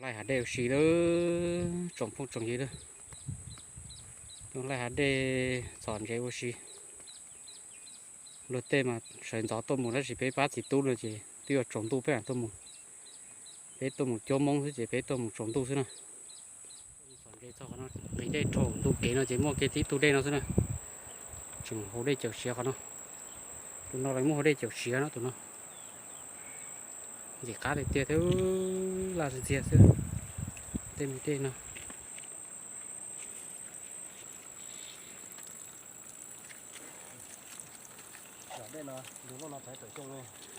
Laij hav dej ua si lawm, tsoom phooj tsoom ywg lawm. Laij hav dej txhom ntses ua si. Luag tej mas sawv ntxov tuaj mus tab sis peb pab txiv tub no ces twb yuav tsaus ntuj peb mam tuaj mus. Peb tuaj mus cuab moob xwb ces peb tuaj mus tsaus ntuj xwb na. Txhom ntses txog qhov no, nqis dej rau ntu kev no ces muaj kiag tib tug dej no xwb na. Tseem haus dej cawm siav qhov no. Tus no los muaj haus dej cawm siav no tus no. Ntxim qab tiag tiag thiab, laj ntxiag xwb. Tej me dej no.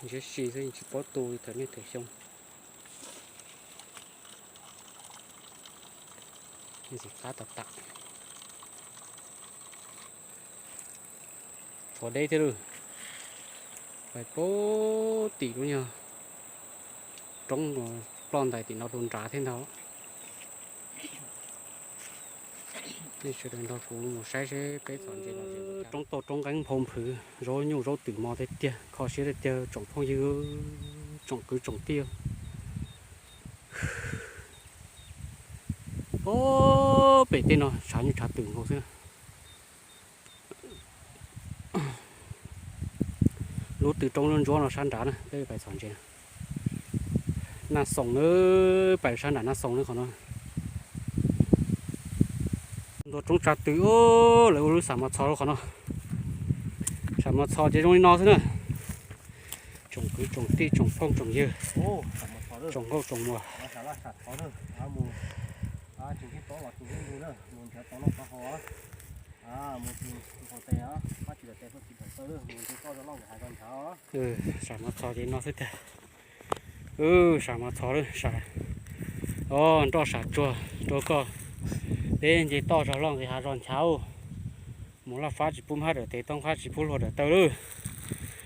Ntshiab si xwb tsis paub tu li thaum niaj thaum xyoo. Ntxim qab tas tas. Tshuav deb thiab lawm. Pais pem tim lub nyuag roob ploj ntais tim no rau nrad thiab ntag. Nej sawv daws nrog kuv mus saib seb peb txhom ntses no. Roob tauj roob nqeeb nphau nphwv, zaub nyuj zaub twm mos tiag tiag, kho siab tiag tiag tsoom phooj ywg, tsoom kwv tsoom tij. Ob pem tej no tshav nyuj tshav twm nkaus xwb. Lub tw roob ntsuab ntsuab no sab nrad na, peb pais txhom ntses. Naj Xoo na, pais sab nram Naj Xoo na qhov no. Ntua roob tsav twm, lawv ua lub sam mos txhos rau qhov no. Sam mos txhos ces zoo li no xwb na. Tsoom kwv tsoom tij tsoom phooj tsoom ywg, tsoom nkauj tsoom muam. Sam mos txhos ces no xwb tiag. Sam mos txhos lawm, nroj sam tsuag rau koj. Peb nce toj zog loj nqis hav zog nchav. Mus laj fab tsis pub mab dawm tes, toob fab tsis pub hluas dawm taw lawm.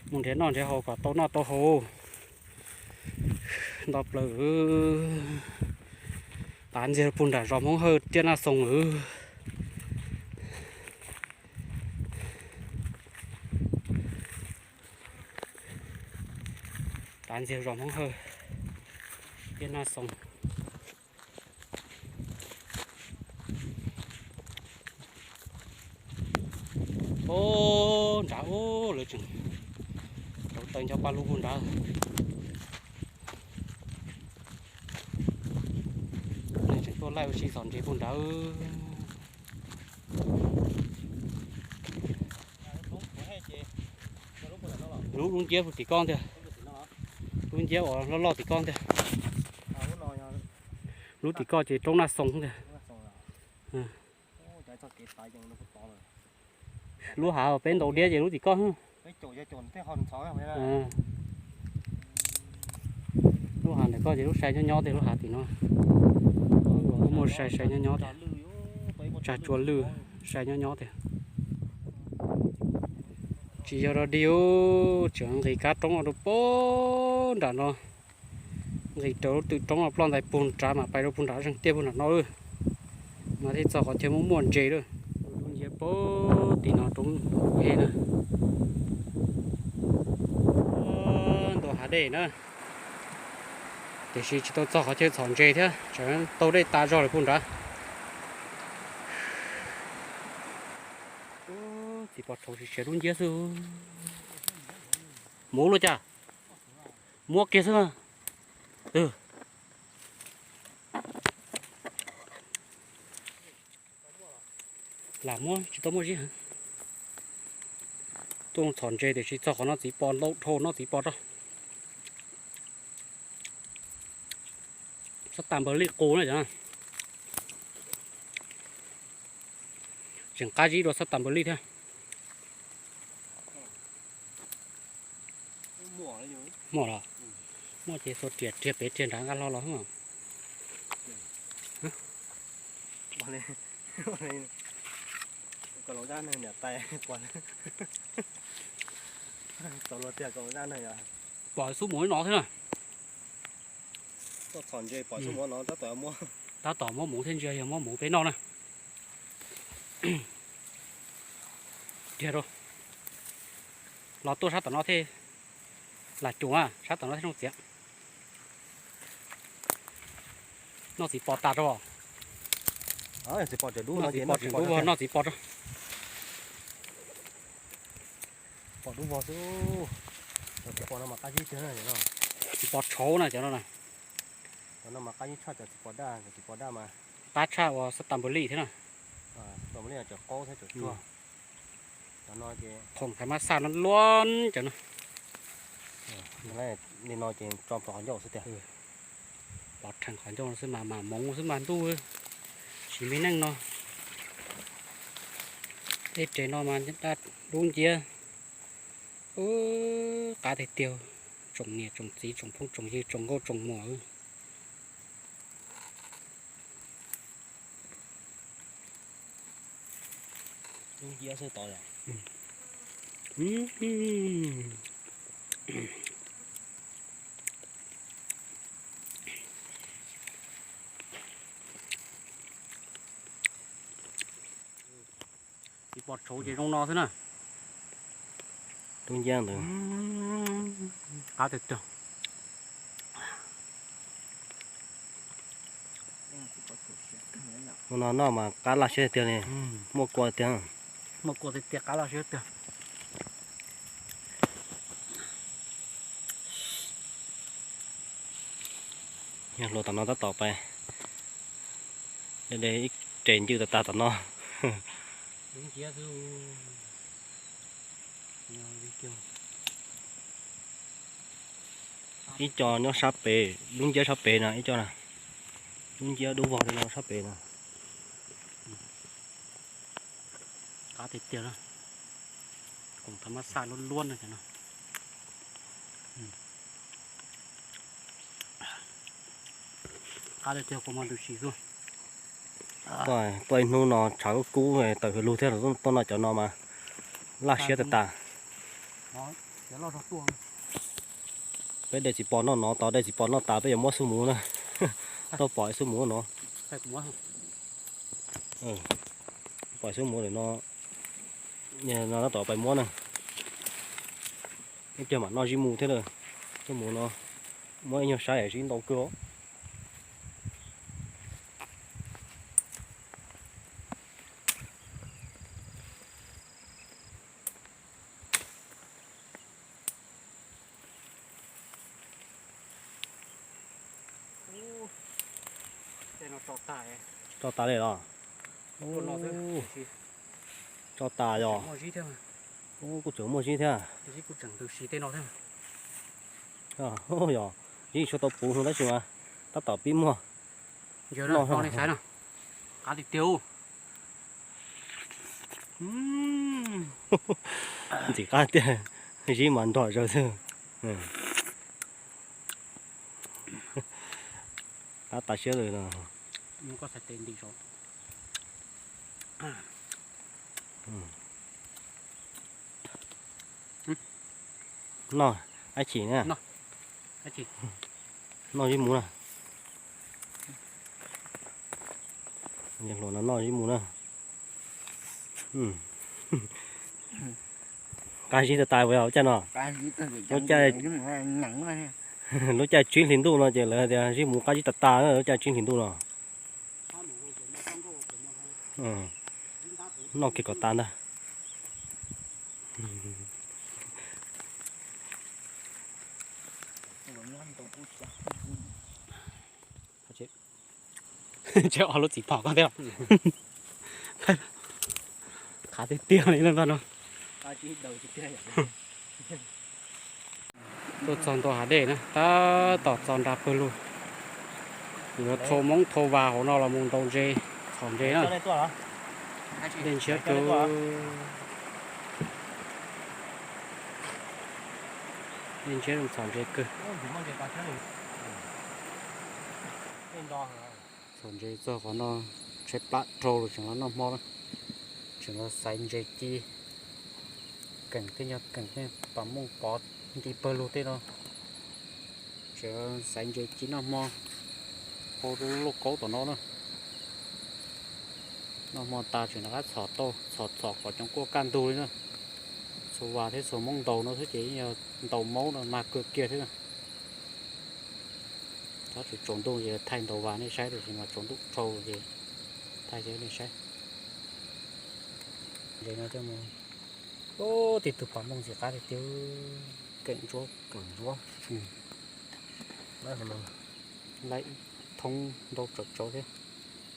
Mus nrhiav noj nrhiav haus kom tau noj tau haus. Nto plaws, tav ntxiag puag nram zos Hmoob Hawj tiaj Naj Xoo lawm. Tav ntxiag zos Hmoob Hawj tiaj Naj Xoo. Ub, nrad ub, lawv tseem rauv taws nco pa lug puag nrad. Neeg tseem tuaj laij ua si txhom ntses puag nrad. Lub, lub nciab tim koj ntag. Lub nciab uas loj loj tim koj ntag. Lub tim koj ces roob Naj Xoo ntag. Lub hav peb ntaus diab ces lub tim koj. Lub hav ntawm koj ces lub sai nyob nyob tiag, lub hav tim no. Lub muaj sai sai nyob nyob tiag. Tsag tsua lwj sai nyob nyob tiag. Tsis yog dog dig, tseem nqis kab roob rau puag nram no. Nqis raws lub tw roob no ploj ntais puag nrad mas pais rau puag nram zeeg tiaj puag nram no lawm. Mas thiaj txog qhov chaw muaj muaj ntses lawm. Lub nciab puag tim no roob he na. Ntua hav dej na. Tiam sis tsis tau txog qhov chaw txhom ntses thiab, tseem taug dej tas zog lawm puag nrad. Txiv pos tshauv siav siav lub nciab xwb. Muab luaj cas? Muab kiag xwb. Lam muab tsis tau muaj zib heev. Tuaj txhom ntses tiam sis txog qhov no txiv pos ntau dhau no txiv pos rau. Sab tas npawg lij qus na cov. Tseem qab zib dua sab tas npawg lij thiab. Muaj los? Muaj ces xuas riam riag pem riag nrad nqa hlo los. Pom xub mus no thiab na. Tab tom muab mus thiab ntsia yog muab mus peb noj na. Tiag rau. Los tuaj sab tom no thiaj lam cum, sab tom no thiaj zoo txiav. Noj txiv pos tas rau. Txiv pos tseem dub no ces noj txiv pos, noj txiv pos rau. Pos dub vog xwb. Txiv pos no mas qab zib tiag no. Txiv pos tshauv na cov no na. Cov no mas qab zib tshaj cov txiv pos daj, cov txiv pos daj mas qab tshaj uas xab tas npawg li thiab na. Xab tas npawg li tseem qaub thiab tseem tsuag. Cov no ces khoom thaiv mab xaj luab luab cov no. Li no ces tso plhov qhov ncauj xwb tiag. Plhov rhees qhov ncauj xwb mas mam moov xwb mas ntuj. Tsis me neej no. Tej res no mas daj dub nciab. Qab tiag tiag. Tsoom niam tsoom txiv tsoom phooj tsoom ywg tsoom nkauj tsoom muam. Dub nciab xwb tod yom. Txiv pos tshauv ces zoo no xwb na. Dub nciab ntawd. Qab tiag tiag. Ua no noj mas qab laj siab tiag li. Muaj kua tiag. Muaj kua tiag tiag, qab laj siab tiag. Yog hluas tom no tab tom pais de ib res ncwj tas tas tom no. Ib co nyob sab pem, dub nciab sab pem no ib co na. Dub nciab dub vog li no sab pem no. Qab tiag tiag na. Khoom thaiv mab xaj luab luab no cov no. Qab tiag tiag, kua muag ntws si xwb. Tuaj ib hnub no tshav kub kub tawm hws lug thiab tuaj noj cov no mas laj siab tas tas. Peb de txiv pos noj no, tos de txiv pos noj tas peb yuav muab xub muv na. Tuaj pom xub muv no. Pom xub muv lawm no, no tab tom pais muab na. Ib pliag mam noj zib mu thiab na. Xub muv no muab ib nyuag saib zib ntau kawg os. Tso tas li los? Tso tas yog. Kuj tseem muaj zib thiab. Yog, zib tsis tshua tau puv tab sis mas tab tom pib muag. Ntxim qab tiag, zib mas nrog zaws xwb. Qab tas siab lawm no. Noj, ab chim na. Noj zib mu na. Hluas no noj zib mu na. Qab zib tas tas ua cas no. Lub caij tsib hlis ntuj no ces lawv tias zib mu qab zib tas tas na, lub caij tsib hlis ntuj no. Noj kiag kom tas ntag. Tseem ob lub txiv pom koj thiab. Qab tiag tiag li no. Tuaj txog ntua hav dej na, tab tom txog nram pawg lug. Yuav thau moob thau vas hauv no los mus ntaus ntses, txhom ntses na. Dej ntshiab kawg. Dej ntshiab zoo txhom ntses kawg. Txhom ntses txog qhov no, tshaib plab dhau los tseem los noj hmo na. Tseem los xaiv ntses ci. Keem thiab nyuag keem thiab pam mooj pov nti pawg lug tej no. Tseem xaiv ntses ci noj hmo, hau lub lauj kaub tom no na. Noj hmo tas tseem rov qab txhom tau, txhom txhom kom cov kua kaj ntug li na. Txhua vas thiab txhua moob ntaus no xwb ces yog ntaus maub no mag kawg kiag thiab na. Tsaus ntuj ces thaij ntau vas nej saib, tiam sis mas tsaus ntuj dhau ces thaij thiab nej saib. Ntses no coj mus, tib tug pam mooj ntxim qab tiag tiag, keem ntsuab keem ntsuab. Laib thoob ntau tsawv tsawv thiab.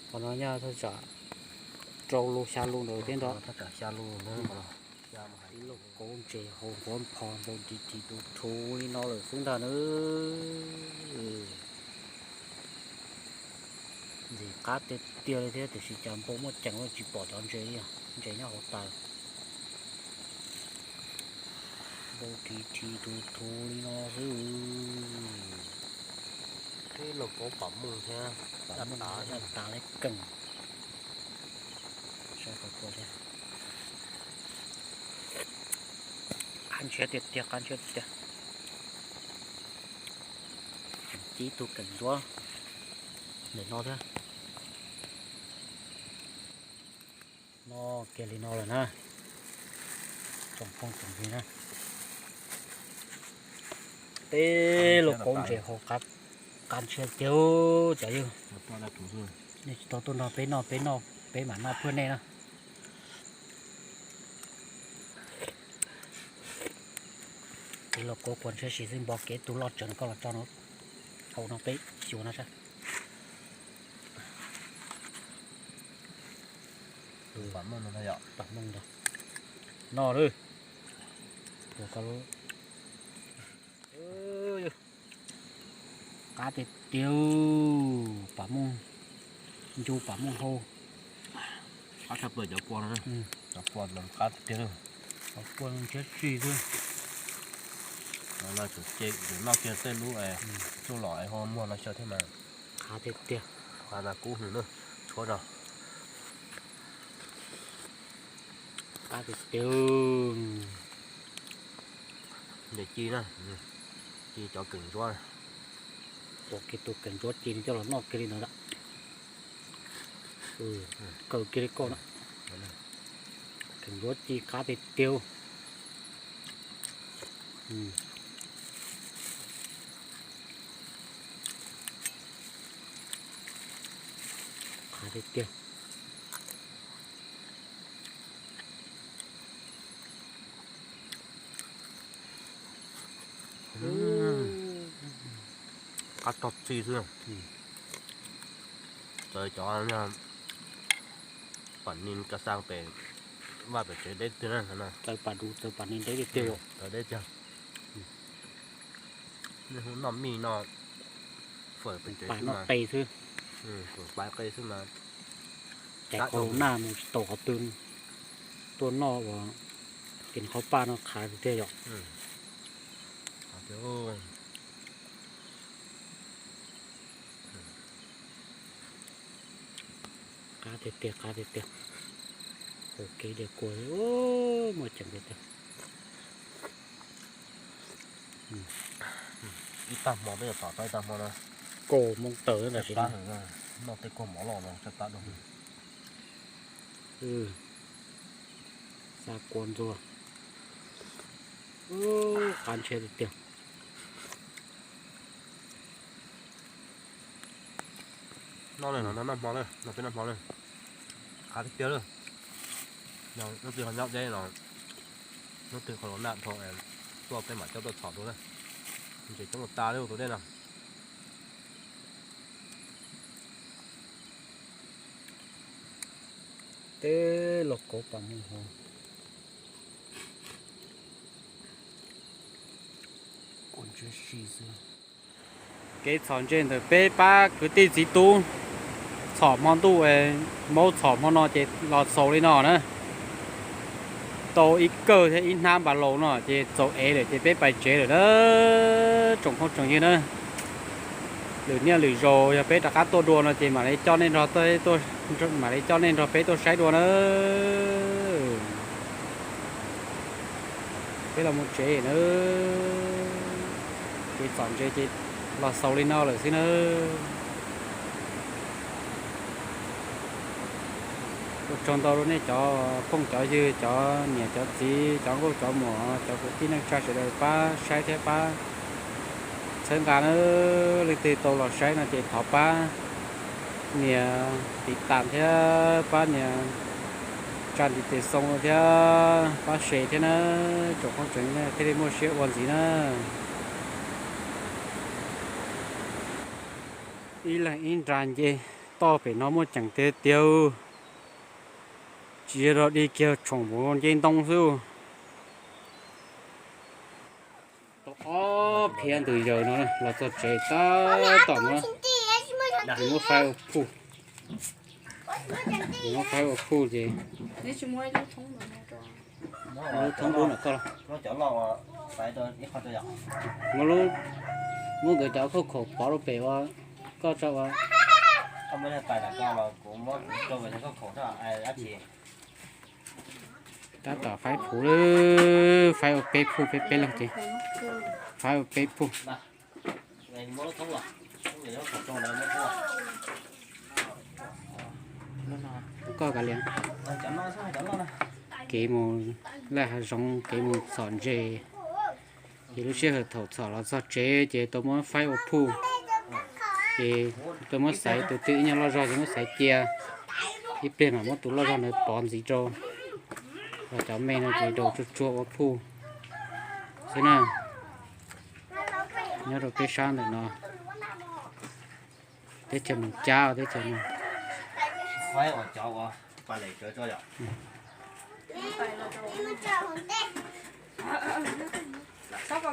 Qhov no nyob thaj tsam rau lub xya lub ntawd thiab ntag. Ib lub kauv ntses hau nquav nphos npau ris ris tu rhu li no lawm xwb ntag na. Ntxim qab tiag tiag li thiab, tiam sis cas npau muaj ceem tsis pom cov ntses li, ntses nyob hauv tas. Npau ris ris tu rhu li no xwb. Ib lub kauv pam mooj thiab, pam mooj tas li keej. Saib qhov kua thiab. Qab ntshiab tiag tiag, qab ntshiab tiag tiag. Tseem tib tug keem ntsuab ntawm no thiab. No kiag li no lawm na. Tsoom phooj tsoom ywg na, tib lub kauv ntses hau qab ntshiab tiag cov yawg. Nej tsis tau tuaj nrog peb noj, peb noj peb mam noj phuaj nej na. Tib lub kauv kua ntshiab si xwb, npo kev tus loj tseem koj los tso no, hau no peb xyuas no saib. Pam mooj no, pam mooj no. Noj lawm. Qab tiag tiag, pam mooj, ncu pam mooj hau. Qab tshaj plaws cov kua no, cov kua no qab tiag tiag. Cov kua ntshiab si xwb. Noj kiag tej lub tsuj lom es ho muag no xyaw thiab mas. Qab tiag tiag. Qab na kub hwm na, tshuab rau. Qab tiag tiag. Ntses ci na, ci cov keem ntsuab. Ua kiag tus keem ntsuab ci coj los noj kiag li ntawd. Kaw kiag li koj na. Keem ntsuab ci qab tiag tiag. Qab tiag tiag. Qab tog txi xwb. Txawv cov pam ni ka xaa pem vaj pem tsev deb tiag na. Txawv pam dub txawv pam ni deb tiag tiag. Txawv deb tiag. Nej hu noj mij noj fawm pem tsev xwb mas, fawm pais qe xwb mas. Cais qhov naj mus tsis tau qhov twg, tuaj noj ua kev qhov paj no qhav tiag tiag yom. Qab tiag tiag, qab tiag tiag. Hauv kev li kua muaj ceem tiag tiag. Ib tag hmo peb yuav tom tau ib tag hmo no. Kaus hmoov tawm tab sis noj tej kua mov loj no tsaj tab dua. Xa kua ntxuag. Qab ntshiab tiag tiag. Noj lawm no, noj hmo lawm, noj peb noj hmo lawm. Qab tiag tiag lawm. Hnub twg ho nyob deb los, hnub twg qhov los naj dhau tuaj peb mam coj tuaj txhom dua na. Ntses coob tas li tus dej no. Teb los kauv pam mus hov. Kua ntshiab si xwb. Kev txhom ntses ntawm peb pab kwv tij txiv tub txhom hmo ntuj, maub txhom hmo no ces los xaus li no na. Tau ib kawg thiab ib hnab npas laus no ces txaus ev lawm ces peb pais tsev lawm na. Tsoom phooj tsoom ywg na, lwm niaj lwm zaus yog peb rov qab tuaj dua no ces mam li coj nej nrog, mam li coj nej nrog peb tuaj saib dua na. Peb los mus tsev na. Kev txhom ntses ces los xaus li no lawm xwb na. Ua tsaug ntau rau nej cov phooj cov ywg, cov niam cov txiv, cov nkauj cov muam, cov kwv tij neej tsa sawv daws pab saib thiab pab txhawb Thawb nqa na, leej twg tau los saib no ces thov pab nias tiv tam thiab pab nias tsa ntiv tes xoo thiab pab share thiab na, tsoom phooj tsoom ywg thiaj li muaj siab ua ntxiv na. Ib leeg ib nra nce toj pem no muaj ceem tiag tiag, tsis yog dog dig kiag tshoom npaum nce ntoo xwb. Tau ob phiab ntws yawm no los txog tsev tab tom muab, muab faib ua phuj, muab faib ua phuj ces muab lub thoob dub ntawm koj los, muab lub, muab nkawd cov khauj khaum pov rau pem ua koj tso ua. Tab tom faib phuj, faib ua peb phuj, peb peb leeg ces faib ua peb phuj. Koj kav liam, kev mus laj hav zoov, kev mus txhom ntses, ces lub sij hawm thaum txhom los txog tsev ces tau muab faib ua phuj, ces tau muab xaiv, tus twg ib nyuag loj zog ces muab xaiv cia, ib pliag mam muab tus loj zog ntawd pov ntxiv rau, ho cov me no ces rau tsuag tsuag ua phuj xwb na. Nyob rau peb sab ntawm no, teb chaws Moos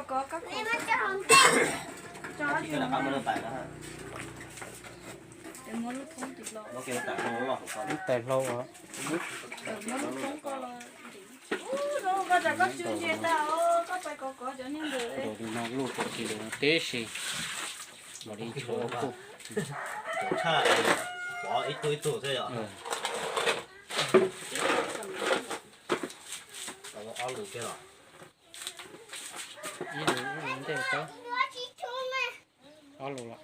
Cab teb chaws no. Lub tais hlau os. Ntawm no luj tau tsis ntawm no tib si, mam li tshuav kuj. Ib lus ib lus ntej tau. Ob lus los.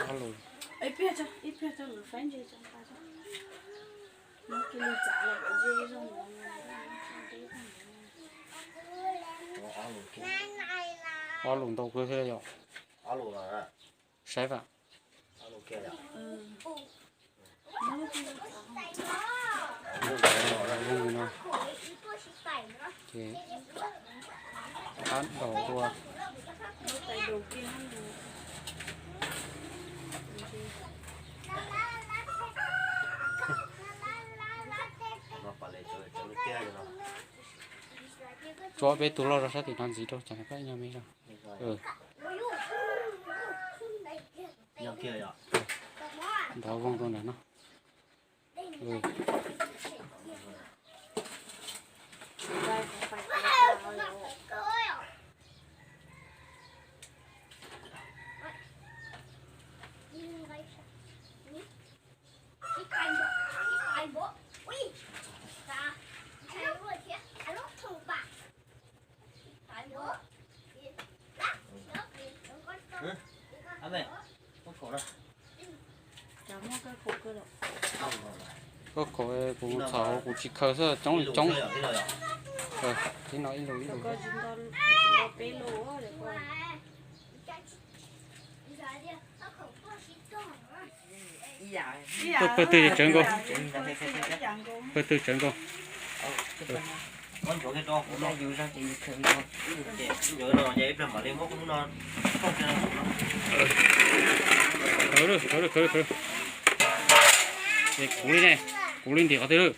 Ob lus. Ob lus ntau kawg thiab yom. Saib vam. Ces qab ntaus dua. Tso peb tus loj zog sab tim no ntxiv rau, tsam no koj ib nyuag me zog. Ntov voog rau ntawm no. Koj khaum, kuv txhom kuv tsis khaws xwb, coob li coob. Tib no ib lus ib lus. Pawg twg tsawv nkaus? Pawg twg tsawv nkaus? Khawv, khawv, khawv, khawv. Es kuv li ne, kuv li ntim qhov twg lawm?